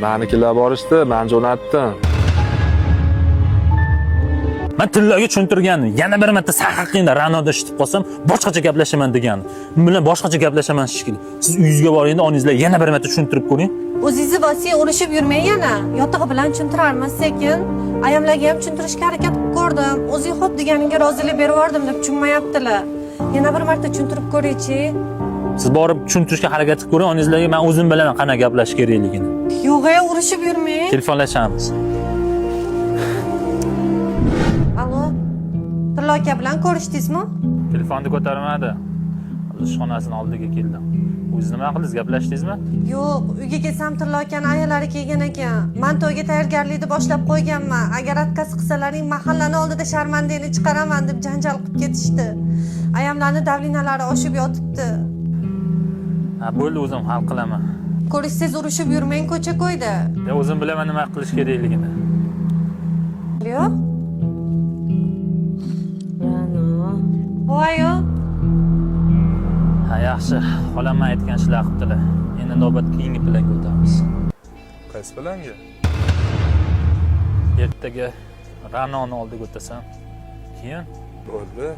Manikilar borishdi, man jo'natdim. Man Tilloga tushuntirgandim. Yana bir marta san haqingda Ra'noda eshitib qolsam, boshqacha gaplashaman degandim. U bilan boshqacha gaplashaman shekilli. Siz uyingizga boringda onangizlar yana bir marta tushuntirib ko'ring. O'zingizni bosing, urushib yurmang yana. Yotig'i bilan tushuntirarmiz sekin. Ayamlarga ham tushuntirishga harakat qilib ko'rdim. O'zing xo'p deganingga rozilik berib yubordim deb tushunmayaptilar. Yana bir marta tushuntirib ko'ringchi. Siz borib tushuntirishga harakat qilib ko'ring onangizlarga, men o'zim bilaman qanaqa gaplashish kerakligini. Yo'q, e, urushib yurmang. Telefonlashamiz. Allo. Tillo aka bilan ko'rishdingizmi? Telefonni ko'tarmadi. Hozir ishxonasini oldiga keldim. O'zingiz nima qildingiz? Gaplashdingizmi? Yo'q, uyga kelsam Tillo akani ayolari kelgan ekan. Man to'yga tayyorgarlikni boshlab qo'yganman. Agar отказ qilsalaring mahallani oldida sharmandangni chiqaraman deb janjal qilib ketishdi. Ayamlarni давления lari oshib yotibdi. Ha, bo'ldi, o'zim hal qilaman. Ko'rishsangiz urushib yurmang ko'cha-ko'yda. Ya o'zim bilaman nima qilish kerakligini. Yo'q. Ra'no. Voy-o. Ha, yaxshi. Xolam man aytgan ishlar qilibdilar. Endi navbat keyingi planga o'tamiz. Qaysi planga? Ertaga Ra'noni oldiga o'tasan. Keyin Bo'ldi.